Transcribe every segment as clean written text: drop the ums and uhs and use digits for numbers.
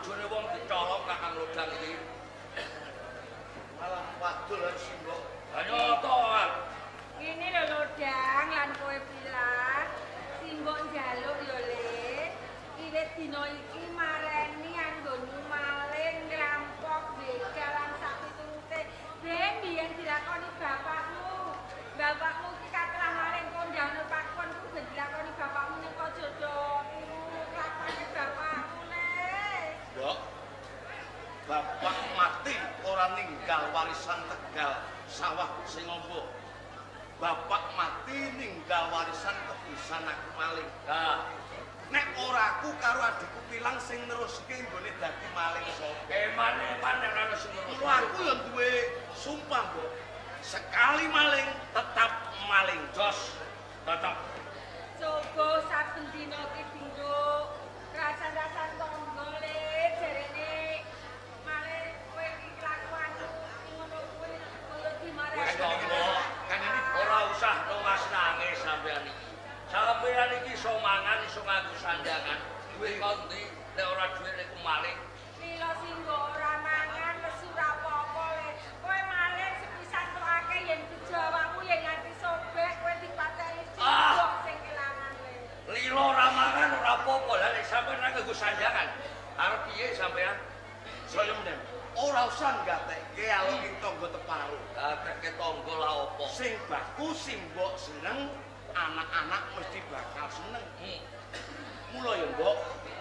Bojone wong dicolong Kakang Lodang iki. Malah wadul simbok. Lah nyoto, Kang. Ngene lho Lodang lan kowe Pilang. Simbok njaluk ya Le. Wiwit dina iki mareni anggonmu maling ngrampok begal lan sapiturute. Ben biyen dilakoni bapakmu. Bapakmu iki katelah maling kondang pakon ku ben dilakoni bapakmu ning aja do tiru lakone bapakmu Le. Mbok. Bapak mati ora ninggal warisan Tegal sawah sing ombo. Bapak mati ninggal warisan kebisan aku maling. Nah, nek ora aku karo adikku Pilang sing neruske nggone dadi maling sapa? Eman-eman nek ora sing neruske. Aku ya duwe sumpah, Mbok. Sekali maling tetap maling. Jos, tetap. Coba saben dina ki dinggo rasan-rasan tangga Le jarene maling kowe iki kelakuanmu ngono kuwi kaya dimarani. Wis tangga, ora usah nongas nangis sampean iki. Sampean iki iso mangan, iso nganggo sandangan. Duwe kok ndi nek ora duwe nek maling. Lila singgo ora mangan lesu ora apa-apa Le. Kowe maling sepisan tok akeh yen bejo awakmu yen nganti sobek kowe dipateni simbok sing kelangan Le. Lila ora mangan ora apa-apa. Lah nek sampean ora nganggo sandangan, arep piye sampean? Saya meneh. Ora usah nggatekke aloki tangga teparo. Gatekke tangga la apa? Sing baku simbok seneng, anak-anak mesti bakal seneng. Mula ya, Mbok,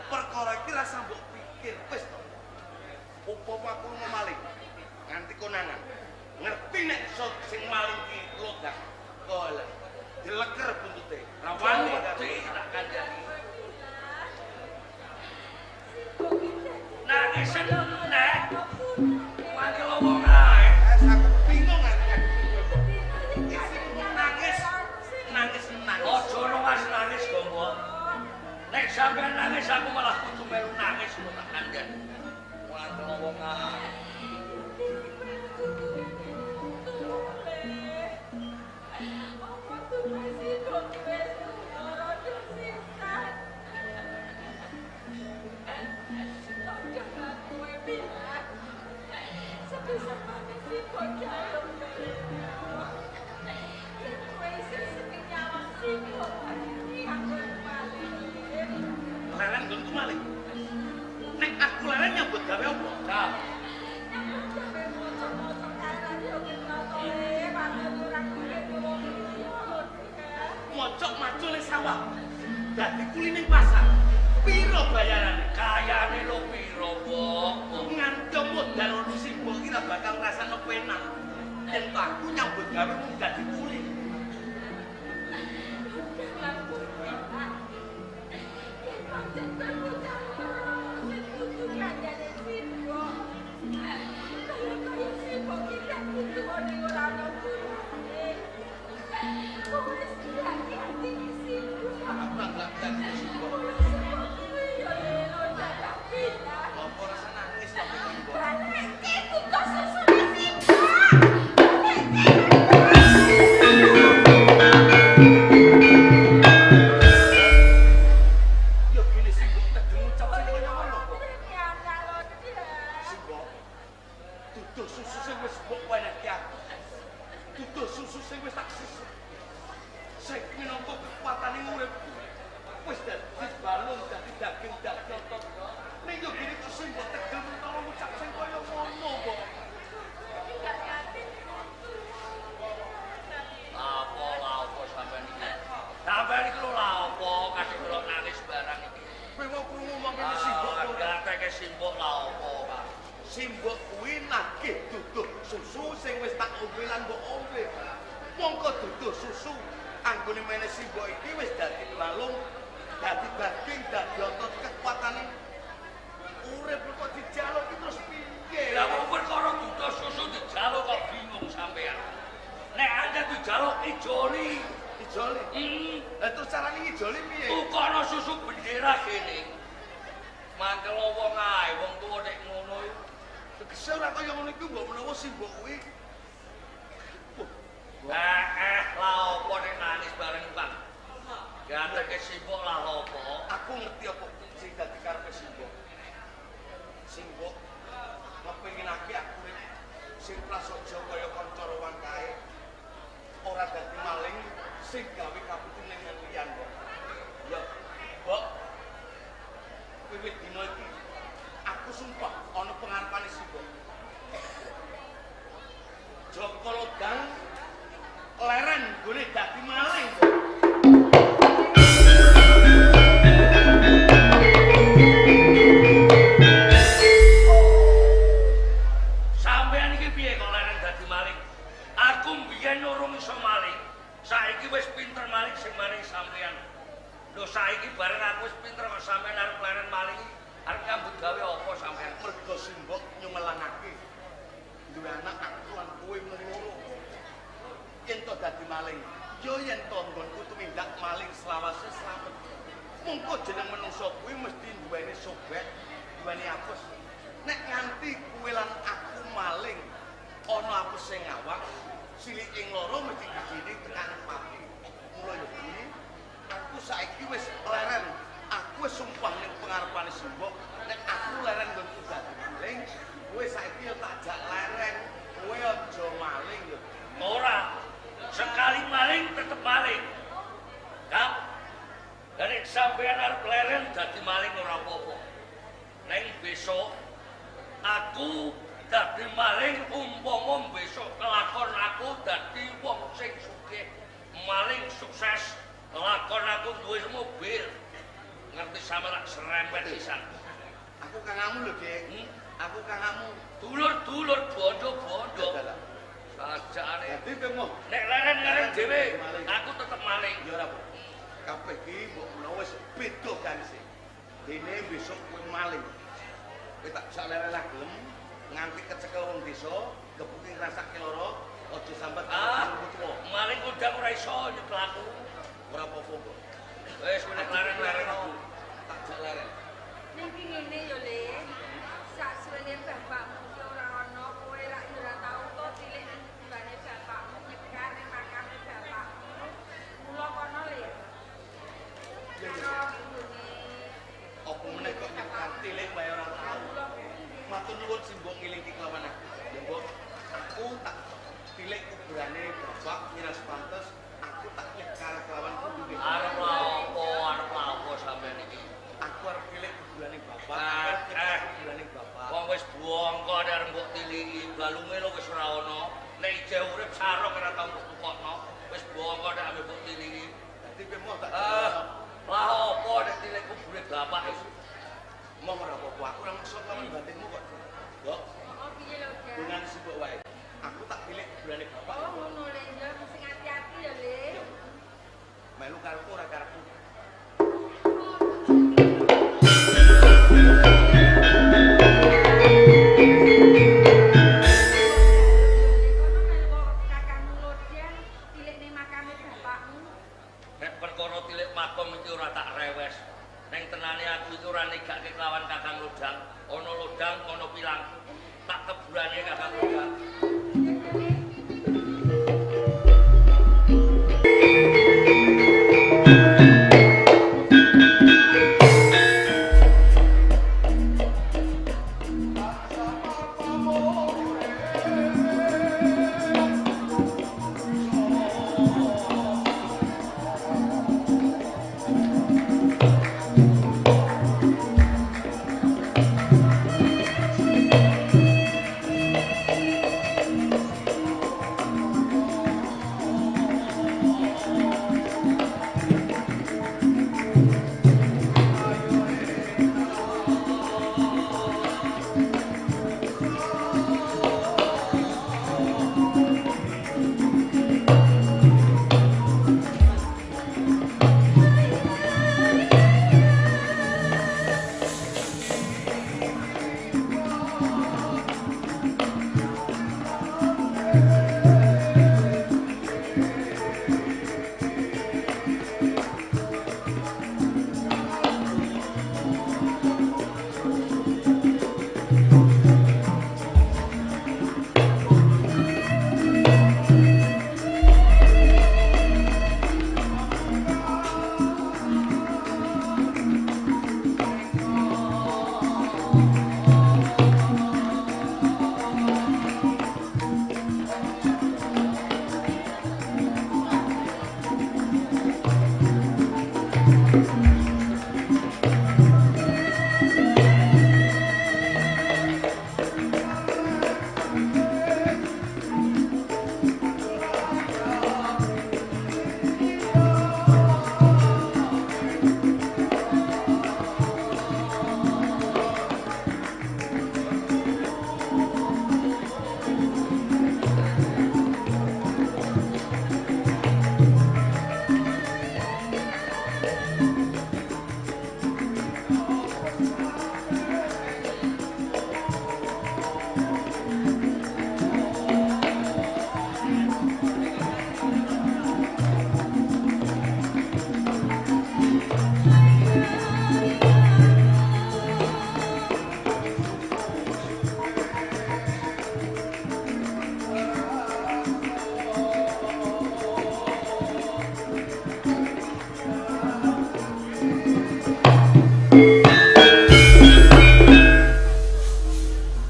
perkara iki rasa mbok pikir wis to. Upama aku mau maling nganti konangan. Ngerti nek sing maling ki Lodang. Kok dileker buntute. Ra wani tak kandhani. Nangis nek mangkel wong ae. Aku bingung aku. Nangis, nangis, nangis. Aja nangis nangis, Gombo. Nek sampean nangis aku malah kudu melu nangis kok tak kandhani. Mangkel wong ae. Leren nggonku maling. Nek aku leren nyambut gawe apa? Nah. Nyambut gawe mocok-mocok kae ra yo ketara le, ora kuwi wong iki. Mocok macul ning sawah. Dadi kuli ning pasar. Piro bayarane? Kayane lho piro, Mbok? Nganti modal ono simbok iki ra bakal ngrasakno penak. Yen aku nyambut gawe mung dadi kuli. Simbok kuwi nagih duduh susu sing wis tak ombe lan mbok ombe. Mongko duduh susu anggone mene simbok iki wis dadi balung, dadi daging, dadi otot kekuatane urip kok dijaluk iki terus piye? Lah wong perkara duduh susu dijaluk kok bingung sampean. Nek anda dijaluk ijoli, ijoli. Lah terus carane ngijoli piye? Tukono susu bendera kene. Mangkel wong ae, wong tuwa nek ngono iku. Tegese ora kaya ngono iku mbok menawa simbok kuwi. Lha opo nek nangis bareng Bang? Ganteke simbok lah opo? Aku ngerti apa sing dadi karepe simbok. prasaja kaya kanca ruwang kae. Ora dadi maling sing gawe kaputi ning liyan, Mbok. Ya, Mbok. Wiwit dina iki aku sumpah ana pengarepane Simbok. Joko Lodang leren nggone dadi maling, Mbok. Sampeyan iki piye kok leren dadi maling? Aku mbiyen urung iso maling. Saiki wis pinter maling sing maling sampeyan. Lho saiki bareng aku wis pinter kok sampeyan arep leren maling. Arep nyambut gawe apa sampeyan? Mergo Simbok nyumelangake duwe anak aku lan kowe mung loro. Yen to dadi maling, ya yen to nggonku tumindak maling selawase slamet. Mungko jeneng menungsa kuwi mesti duweni sobek, duweni apes. Nek nganti kowe lan aku maling, ana apes sing awak, silik ing loro mesti dijini tekan pati. Mula ya kuwi, aku saiki wis leren. Aku wis sumpah ning pengarepane Simbok, nek aku leren nggonku dadi maling, kowe saiki ya tak jak leren. Kowe aja maling ya. Ora. Sekali maling tetep maling. Kang, nek sampeyan arep leren dadi maling ora apa-apa. Neng besok aku dadi maling umpama besok kelakon aku dadi wong sing sugih, maling sukses, lakon aku duwe mobil. Ngerti sama tak serempet sisan. Aku kangamu lho, Dik. Aku kangamu. Dulur-dulur bondo-bondo. Sajane. Dadi kowe moh nek leren-leren dhewe, aku tetep maling. Ya ora apa. Kabeh iki mbok menawa wis beda garise. Dene besok kowe maling. Kowe tak jak leren lah gelem nganti kecekel wong desa, gebuki ngrasake lara, aja sambat karo tuwa. Maling kondang ora iso nyekel aku. Ora apa-apa, Mbok. Wis kowe nek leren-leren aku tak jak leren. Ning ki ngene ya, Le. Saksuwene bapakmu ki ora ana, kowe lak ya ora tau to cilik ning kuburane bapakmu nyekar ning makame bapakmu. Mula kono, Le. Karo nggone. Apa meneh kok nyekar tilik wae ora tau. Matur nuwun Simbok ngelingke kelawan aku. Ya, Mbok, aku tak tilik kuburane bapak miras pantes, aku tak nyekar kelawan kuburane. Arep lapo, arep lapo sampeyan iki? Aku arep tilik kuburane bapak, arep nyekar kuburane bapak. Wong wis bongko nek arep mbok tiliki, balunge lho wis ora ana. Nek ijeh urip sarung ora tau mbok tukokno, wis bongko nek arep mbok tiliki. Dadi kowe moh tak lah apa nek tilik kubure bapak iki? Moh ora apa-apa, aku ora maksa kelawan batinmu kok. Mbok, Oh, piye lho, Jan? dengan Simbok wae. Aku tak tilik kuburane bapak. Oh, ngono Le, ya sing ati-ati ya, Le. Melu karepku ora karepku. Kono melu kakangmu Lodang tilik ning makame bapakmu. Nek perkara tilik makom iki ora tak rewes. Neng tenane aku iki ora negake kelawan Kakang Lodang. Ana lodang, ana pilang. Tak keburane Kakang Lodang. Thank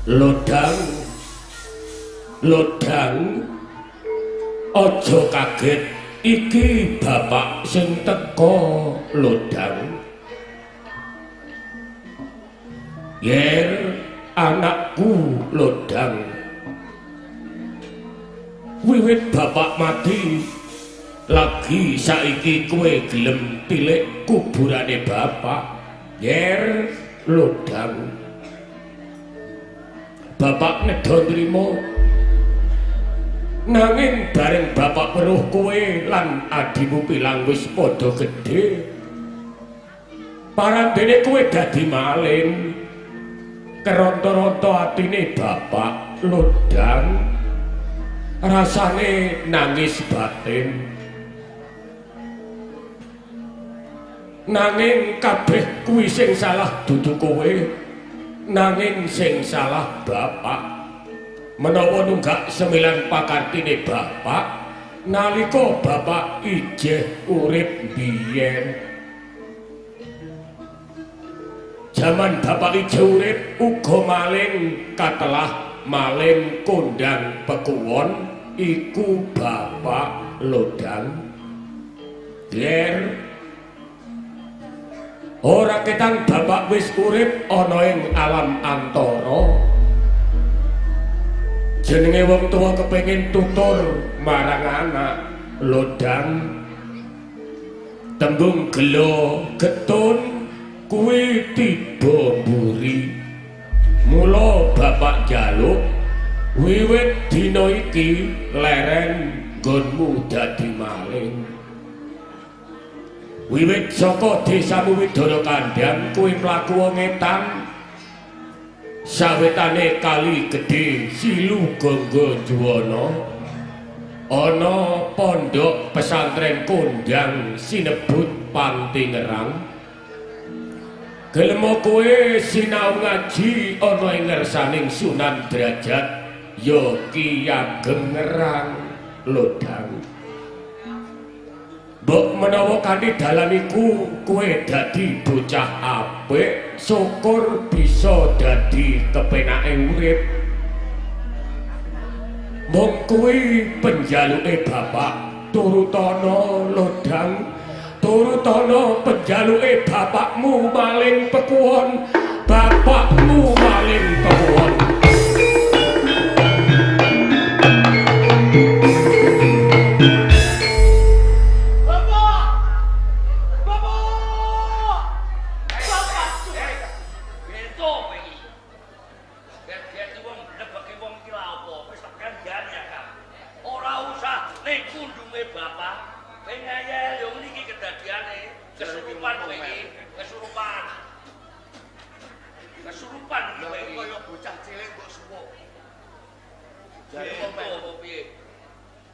Lodang, lodang, aja kaget, iki bapak sing teka lodang. Yer anakku lodang, wiwit bapak mati lagi saiki kowe gelem tilik kuburane bapak. Yer lodang, bapak nedha nrimo, nanging bareng bapak weruh kowe lan adimu Pilang wis padha gedhe, parandene kowe dadi maling. Keronto-ronto atine bapak lodang, rasane nangis batin. Nanging kabeh kuwi sing salah dudu kowe, nanging sing salah bapak. Menawa nunggak semilan pakartine bapak nalika bapak ijeh urip biyen. Jaman bapak ijeh urip uga maling katelah maling kondang pekuwon iku bapak lodang. Yer ora ketang bapak wis urip ana ing alam antara. Jenenge wong tuwa kepengin tutur marang anak lodang. Tembung gelo getun kuwi tiba mburi. Mula bapak njaluk wiwit dina iki leren nggonmu dadi maling. Wiwit saka desamu Widara Kandhang kuwi mlaku ngetan sawetane kali gedhe Silu Gangga Juwana ana pondok pesantren kondang sinebut Pantingerang. Gelem kowe sinau ngaji ana ing ngersaning Sunan Drajat ya Ki Ageng Ngerang lodang. Mbok menawa kanthi dalan iku kowe dadi bocah apik, syukur bisa dadi kepenake urip. Mung kuwi penjaluke bapak, turutana lodang, turutana penjaluke bapakmu maling pekuwon, bapakmu maling pekuwon.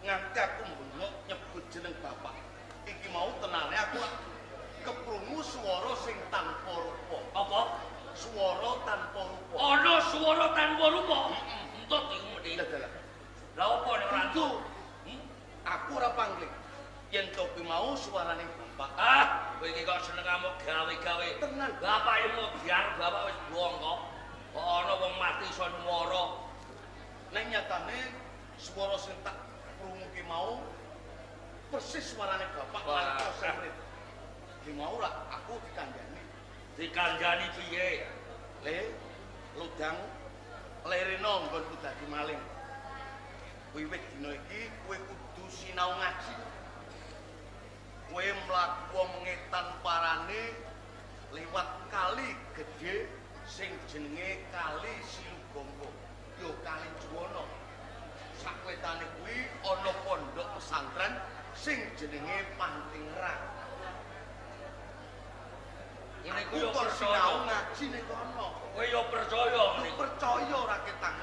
Nganti aku mbengok nyebut jeneng bapak. Iki mau tenane aku keprungu swara sing tanpa rupa. Apa? Swara tanpa rupa. Ana swara tanpa rupa? Entut iku mesti. Lah opo nek ora entuk? Aku ora pangling. Yen to kuwi mau suarane bapak. Ah, kowe iki kok seneng amuk gawe-gawe. Tenan. Bapak iki modyar, bapak wis blongko. Kok ana wong mati iso nyuwara. Nek nyatane swara sing tak krungu ki mau persis suarane bapak nalika urip. Ki mau ra aku dikandhani. Dikandhani piye? Le, lodang lereno nggonku dadi maling. Wiwit dina iki kowe kudu sinau ngaji. Kowe mlaku ngetan parane liwat kali gedhe sing jenenge Kali Silugangga, ya Kali Juwana. Sakwetane kuwi ana pondok pesantren sing jenenge Pantingerang. Ngene kuwi yo percaya ngaji ning kono. Kowe yo percaya ngene. Percaya ora ketang.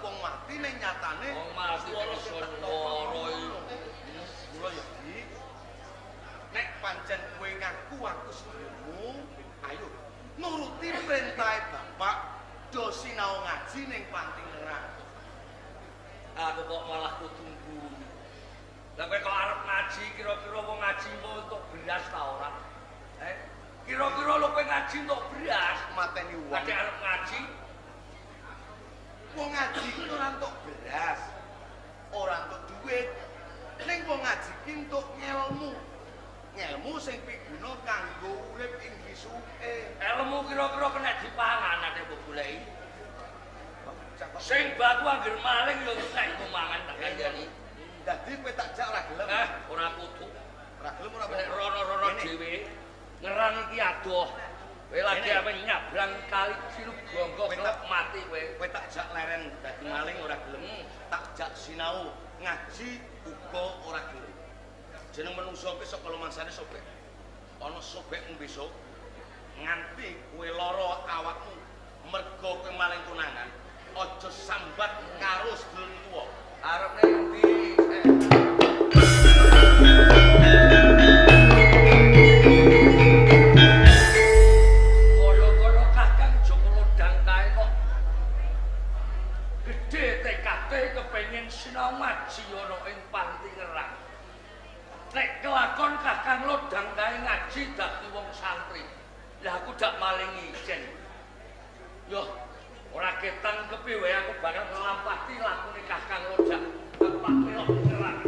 Wong mati ning nyatane wong mati iso nyuwara iki. Mula ya Dik, nek pancen kowe ngaku aku sedulurmu, ayo nuruti perintahe bapak do sinau ngaji ning Pantingerang. Aku kok malah kudu ngguyu. Lah kowe kok arep ngaji kira-kira wong ngaji untuk beras ta ora? Kira-kira lho kowe ngaji untuk beras, mateni wong. Kadek arep ngaji Wong ngaji ki ora entuk beras, ora entuk duit. Ning wong ngaji ki entuk ngelmu. Ngelmu sing piguna kanggo urip ing bisuke. Elmu kira-kira kena dipangan ate mbok goleki. Sing batu angger maling ya entek nggo mangan tak kandhani. Dadi kowe tak jak ora gelem. Ora kudu. Ora gelem ora Nek rono-rono dhewe ngerang iki adoh. Kowe lagi ape nyabrang kali Silugonggo kelep mati kowe. Kowe tak jak leren dadi maling ora gelem. Tak jak sinau ngaji uga ora gelem. Jeneng menungso kuwi sok kala mangsane sobek. Ana sobekmu besok nganti kowe lara awakmu mergo kowe maling konangan, aja sambat karo sedulur tuwa. Arep ning endi? Kaya-kaya Kakang Joko Lodang kae kok gedhe tekate kepengin sinau ngaji ana ing panti ngerang. Nek kelakon Kakang Lodang kae ngaji dadi wong santri. Lah aku dak maling ijen. Yoh, ora ketang kepiye wae aku bakal nglampati lakune Kakang Lodang. Aku tak melok ngerang.